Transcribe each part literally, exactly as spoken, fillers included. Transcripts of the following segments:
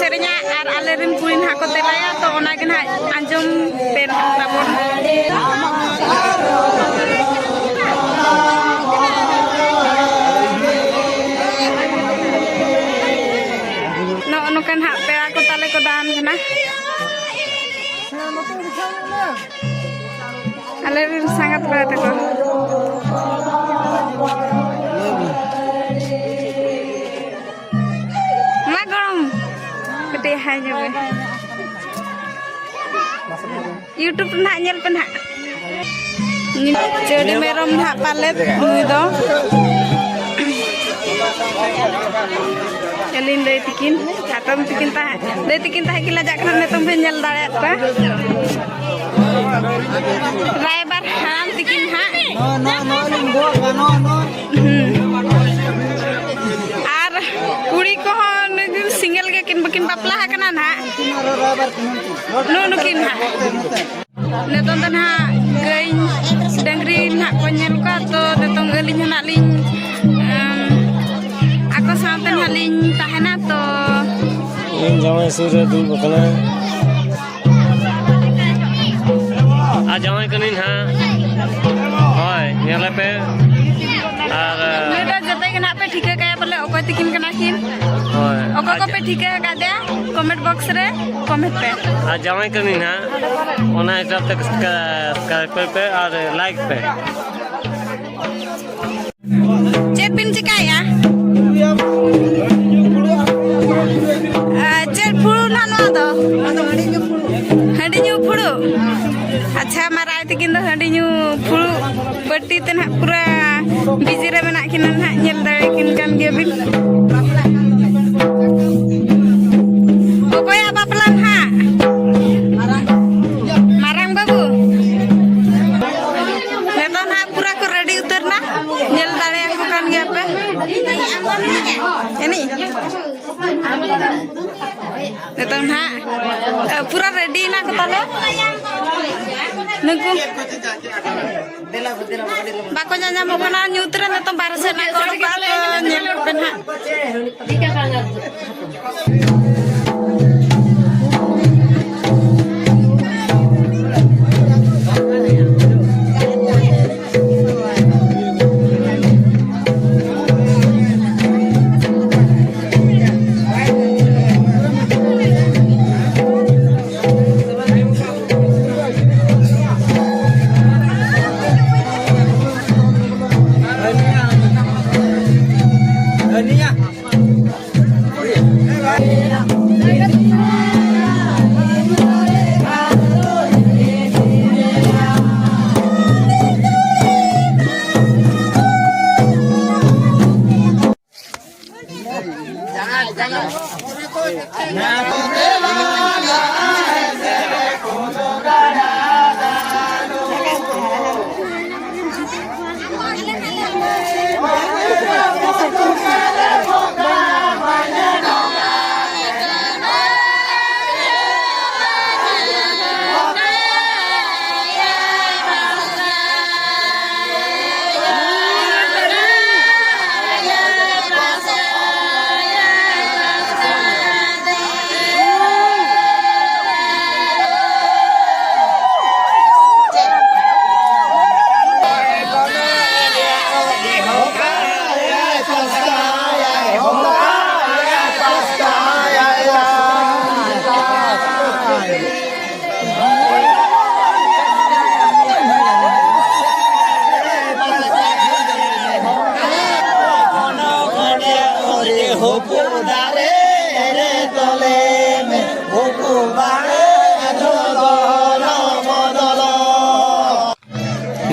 ᱥᱮᱨᱮᱧᱟ ᱟᱨ ᱟᱞᱮᱨᱮᱱ ᱠᱩᱲᱤ ᱱᱟᱦᱟᱜ ᱠᱚ ᱛᱮᱞᱟᱭᱟ, ᱛᱚ ᱚᱱᱟ ᱜᱮ ᱱᱟᱦᱟᱜ ᱟᱸᱡᱚᱢ ᱯᱮ ᱛᱟᱵᱚᱱ᱾ ᱱᱚᱜᱼᱚ ᱱᱚᱝᱠᱟ ᱱᱟᱦᱟᱜ ᱯᱮᱲᱟ ᱠᱚ ᱛᱟᱞᱮ ᱠᱚ ᱫᱟᱬᱟᱱ ᱠᱟᱱᱟ᱾ ᱟᱞᱮ ᱨᱮᱱ ᱥᱟᱸᱜᱟᱛ ᱠᱚᱲᱟ ᱛᱟᱠᱚ᱾ ᱢᱟ ᱜᱚᱲᱚᱢ, ᱠᱟᱹᱴᱤᱡ ᱦᱟᱭ ᱧᱚᱜ ᱢᱮ᱾ YouTube ᱨᱮ ᱱᱟᱦᱟᱜ ᱧᱮᱞ ᱯᱮ ᱱᱟᱦᱟᱜ᱾ ᱪᱟᱹᱰᱤ ᱢᱮᱨᱚᱢ ᱱᱟᱦᱟᱜ ᱯᱟᱞᱮᱫ ᱱᱩᱭ ᱫᱚ᱾ ᱟᱹᱞᱤᱧ ᱫᱟᱹᱭ ᱛᱤᱠᱤᱱ, ᱦᱟᱛᱚᱢ ᱛᱤᱠᱤᱱ ᱛᱟᱦᱮᱸ, ᱫᱟᱹᱭ ᱛᱤᱠᱤᱱ ᱛᱟᱦᱮᱸ ᱠᱤᱱ ᱞᱟᱡᱟᱜ ᱠᱟᱱᱟ, ᱱᱤᱛᱚᱝ ᱯᱮ ᱧᱮᱞ ᱫᱟᱲᱮᱭᱟᱜ ᱠᱚᱣᱟ᱾ ᱨᱟᱭᱵᱟᱨ ᱦᱟᱲᱟᱢ ᱛᱤᱠᱤᱱ ᱦᱟᱸᱜ᱾ ᱱᱚᱣᱟ, ᱱᱚᱣᱟ, ᱱᱚᱣᱟ ᱞᱤᱧ ᱜᱚᱜ ᱠᱟᱜᱼᱟ, ᱱᱚᱣᱟ, ᱱᱚᱣᱟ᱾ ᱦᱩᱸ᱾ ᱟᱨ ᱠᱩᱲᱤ ᱠᱚᱦᱚᱸ ᱱᱩᱭ ᱫᱚ single ᱜᱮ ᱠᱤᱱ, ᱵᱟᱹᱠᱤᱱ ᱵᱟᱯᱞᱟ ᱟᱠᱟᱱᱟ ᱱᱟᱦᱟᱜ᱾ ᱱᱩᱜᱼᱩ ᱱᱩᱠᱤᱱ ᱱᱟᱦᱟᱜ᱾ ᱱᱤᱛᱚᱝ ᱫᱚ ᱱᱟᱦᱟᱜ ᱜᱟᱹᱭ ᱰᱟᱹᱝᱨᱤ ᱱᱟᱦᱟᱜ ᱠᱚ ᱧᱮᱞ ᱠᱚᱣᱟ, ᱛᱚ ᱱᱤᱛᱚᱝ ᱟᱹᱞᱤᱧ ᱦᱚᱸ ᱱᱟᱦᱟᱜ ᱞᱤᱧ, ᱮᱢ, ᱟᱠᱚ ᱥᱟᱶᱛᱮ ᱱᱟᱦᱟᱜ ᱞᱤᱧ ᱛᱟᱦᱮᱱᱟ, ᱛᱚ ᱤᱧ ᱡᱟᱶᱟᱭ ᱥᱩᱨ ᱨᱮ ᱫᱩᱲᱩᱵ ᱟᱠᱟᱱᱟ᱾ ᱟᱨ ᱡᱟᱶᱟᱭ ᱠᱟᱹᱱᱟᱹᱧ ᱱᱟᱦᱟᱜ᱾ ᱦᱳᱭ, ᱧᱮᱞᱮ ᱯᱮ᱾ ᱟᱨ ᱱᱩᱭ ᱫᱚ ᱡᱚᱛᱚ ᱜᱮ ᱱᱟᱦᱟᱜ ᱯᱮ ᱴᱷᱤᱠᱟᱹ ᱠᱟᱭᱟ ᱵᱚᱞᱮ ᱚᱠᱚᱭ ᱛᱤᱠᱤᱱ ᱠᱟᱱᱟ ᱠᱤᱱ᱾ ᱦᱳᱭ᱾ ᱚᱠᱚᱭ ᱟᱨ ᱠᱚᱯᱮ ᱴᱷᱤᱠᱟᱹ ᱟᱠᱟᱫᱮᱭᱟ? Comment box ᱨᱮ comment ᱯᱮ᱾ ᱟᱨ ᱡᱟᱶᱟᱭ ᱠᱟᱹᱱᱟᱹᱧ ᱱᱟᱦᱟᱜ, ᱚᱱᱟ ᱦᱤᱥᱟᱹᱵ ᱛᱮ subscribe ᱯᱮ ᱟᱨ like ᱯᱮ᱾ ᱪᱮᱫ ᱵᱤᱱ ᱪᱮᱠᱟᱭᱮᱜᱼᱟ? ᱟᱨ ᱪᱮᱫ ᱯᱷᱩᱲᱩᱜ ᱱᱟᱜ ᱱᱚᱣᱟ ᱫᱚ? ᱦᱟᱺᱰᱤ ᱧᱩ ᱯᱷᱩᱲᱩᱜ᱾ ᱟᱪᱪᱷᱟ, ᱢᱟᱨᱟᱭ ᱛᱤᱠᱤᱱ ᱫᱚ ᱦᱟᱺᱰᱤ ᱧᱩ ᱯᱷᱩᱲᱩᱜ ᱵᱟᱹᱴᱤ ᱛᱮ ᱱᱟᱜ ᱯᱩᱨᱟᱹ busy ᱨᱮ ᱢᱮᱱᱟᱜ ᱠᱤᱱᱟ ᱱᱟᱜ, ᱧᱮᱞ ᱫᱟᱲᱮ ᱠᱤᱱ ᱠᱟᱱ ᱜᱮᱭᱟᱵᱤᱱ᱾ ᱚᱠᱚᱭᱟᱜ ᱵᱟᱯᱞᱟ ᱱᱟᱜ? ᱢᱟᱨᱟᱝ ᱵᱟᱹᱵᱩ᱾ ᱱᱤᱛᱚᱜ ᱱᱟᱦᱟᱜ ᱯᱩᱨᱟᱹ ᱠᱚ ready ᱩᱛᱟᱹᱨ ᱱᱟ, ᱧᱮᱞ ᱫᱟᱲᱮᱭᱟᱠᱚ ᱠᱟᱱ ᱜᱮᱭᱟ ᱯᱮ᱾ ᱮᱱᱮᱡ᱾ ᱱᱤᱛᱚᱝ ᱱᱟᱦᱟᱜ, ᱮ, ᱯᱩᱨᱟᱹ ready ᱮᱱᱟ ᱠᱚ ᱛᱟᱞᱮ᱾ ᱱᱩᱠᱩ ᱵᱟᱠᱚ ᱧᱟᱧᱟᱢᱚᱜ ᱠᱟᱱᱟ, ᱧᱩᱛ ᱨᱮ ᱱᱤᱛᱚᱝ ᱵᱟᱨᱦᱮ ᱥᱮᱫ ᱱᱟᱜ ᱠᱚ ᱚᱰᱚᱠᱚᱜᱼᱟ, ᱛᱚ ᱧᱮᱞ ᱯᱮ ᱱᱟᱦᱟᱜ᱾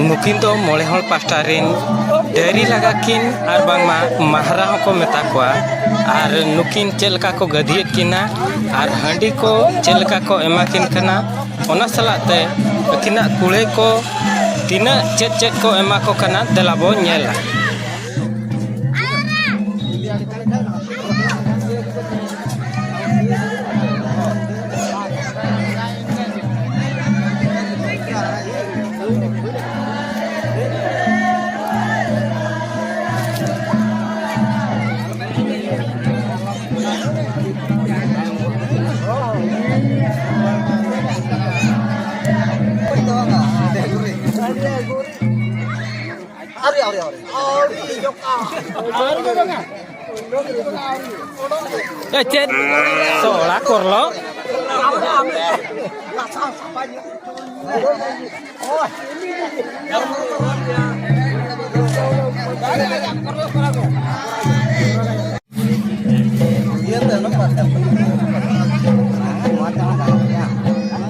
ᱱᱩᱠᱤᱱ ᱫᱚ ᱢᱚᱬᱮ ᱦᱚᱲ ᱯᱟᱥᱴᱟ ᱨᱤᱱ ᱰᱟᱹᱝᱨᱤ ᱞᱟᱜᱟ ᱠᱤᱱ ᱟᱨ ᱵᱟᱝᱢᱟ ᱢᱟᱦᱟᱨᱟ ᱦᱚᱸᱠᱚ ᱢᱮᱛᱟ ᱠᱚᱣᱟ᱾ ᱟᱨ ᱱᱩᱠᱤᱱ ᱪᱮᱫ ᱞᱮᱠᱟ ᱠᱚ ᱜᱟᱹᱫᱷᱤᱭᱮᱫ ᱠᱤᱱᱟ ᱟᱨ ᱦᱟᱺᱰᱤ ᱠᱚ ᱪᱮᱫ ᱞᱮᱠᱟ ᱠᱚ ᱮᱢᱟ ᱠᱤᱱ ᱠᱟᱱᱟ, ᱚᱱᱟ ᱥᱟᱞᱟᱜ ᱛᱮ ᱟᱹᱠᱤᱱᱟᱜ ᱠᱩᱲᱟᱹᱭ ᱠᱚ ᱛᱤᱱᱟᱹᱜ ᱪᱮᱫ ᱪᱮᱫ ᱠᱚ ᱮᱢᱟ ᱠᱚ ᱠᱟᱱᱟ, ᱫᱮᱞᱟ ᱵᱚ ᱧᱮᱞᱟ᱾ ᱮ, ᱪᱮᱫ ᱥᱚᱲᱟ ᱠᱚᱨᱞᱚ?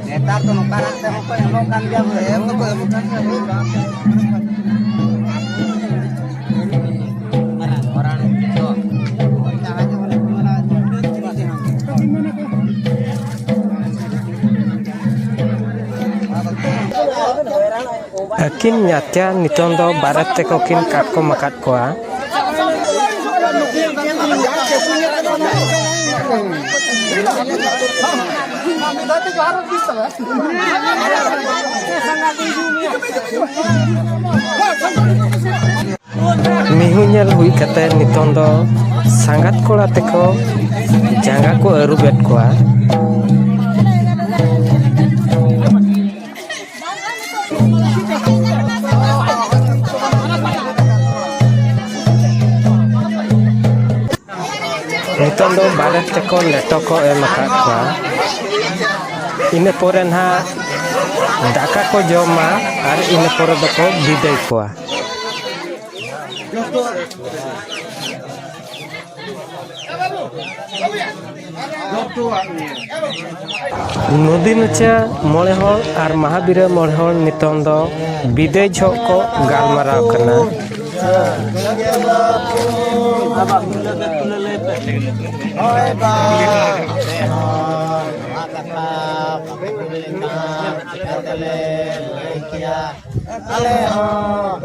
ᱱᱮᱛᱟᱨ ᱫᱚ ᱱᱚᱝᱠᱟᱱᱟᱜ ᱛᱮᱦᱚᱸ ᱠᱚ ᱮᱢᱚᱜ ᱠᱟᱱ ᱜᱮᱭᱟ᱾ ᱮᱢ ᱫᱚᱠᱚ ᱮᱢᱚᱜ ᱠᱟᱱ ᱜᱮᱭᱟ᱾ ᱠᱤᱱ ᱧᱟᱛᱭᱟ ᱱᱤᱛᱚᱝ ᱫᱚ ᱵᱟᱨᱮᱛ ᱛᱮᱠᱚ ᱠᱤᱱ ᱠᱟᱴᱠᱚᱢ ᱟᱠᱟᱫ ᱠᱚᱣᱟ᱾ ᱢᱤᱦᱩ ᱧᱮᱞ ᱦᱩᱭ ᱠᱟᱛᱮ ᱱᱤᱛᱚᱝ ᱫᱚ ᱥᱟᱸᱜᱟᱛ ᱠᱚᱲᱟ ᱛᱮᱠᱚ ᱡᱟᱸᱜᱟ ᱠᱚ ᱟᱹᱨᱩᱵᱮᱫ ᱠᱚᱣᱟ᱾ ᱱᱤᱛᱚᱝ ᱫᱚ ᱵᱟᱨᱮᱛ ᱛᱮᱠᱚ ᱞᱮᱴᱚ ᱠᱚ ᱮᱢ ᱟᱠᱟᱫ ᱠᱚᱣᱟ᱾ ᱤᱱᱟᱹ ᱯᱚᱨᱮ ᱱᱟᱦᱟᱜ ᱫᱟᱠᱟ ᱠᱚ ᱡᱚᱢᱟ ᱟᱨ ᱤᱱᱟᱹ ᱯᱚᱨᱮ ᱫᱚᱠᱚ ᱵᱤᱫᱟᱹᱭ ᱠᱚᱣᱟ᱾ ᱱᱚᱫᱤ ᱱᱚᱪᱟ ᱢᱚᱬᱮ ᱦᱚᱲ ᱟᱨ ᱢᱟᱦᱟᱵᱤᱨᱟ ᱢᱚᱬᱮ ᱦᱚᱲ ᱱᱤᱛᱚᱝ ᱫᱚ ᱵᱤᱫᱟᱹᱭ ᱡᱚᱦᱚᱜ ᱠᱚ ᱜᱟᱞᱢᱟᱨᱟᱣ ᱠᱟᱱᱟ᱾ ᱟᱞᱮ ᱦᱚᱸ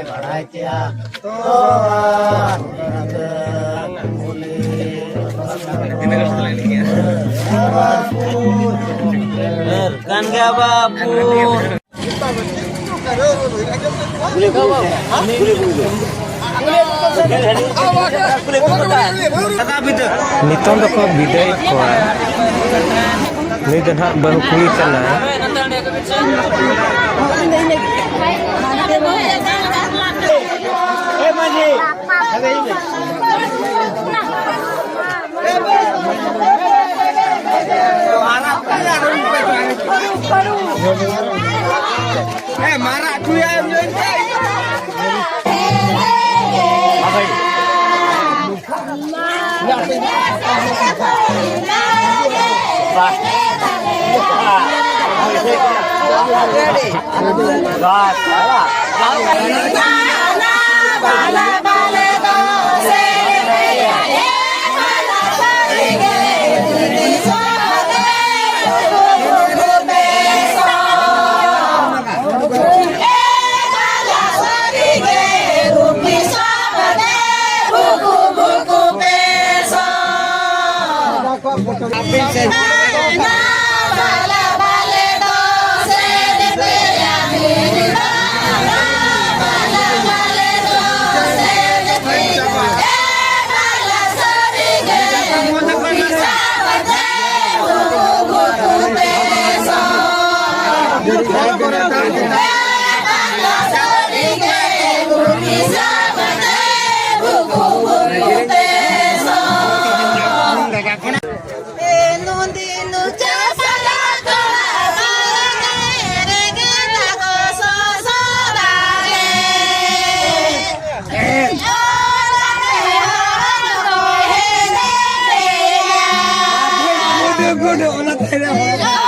ᱵᱟᱲᱟᱭ ᱠᱮᱭᱟ᱾ ᱛᱚ ᱠᱟᱱ ᱜᱮᱭᱟ ᱵᱟᱵᱩ᱾ ᱱᱤᱛᱚᱝ ᱫᱚᱠᱚ ᱵᱤᱫᱟᱹᱭᱮᱫ ᱠᱚᱣᱟ᱾ ᱱᱩᱭ ᱫᱚ ᱱᱟᱦᱟᱜ ᱵᱟᱹᱦᱩ ᱠᱩᱲᱤ ᱠᱟᱱᱟᱭ᱾ ᱚᱱᱟ ᱛᱟᱦᱮᱱᱟ᱾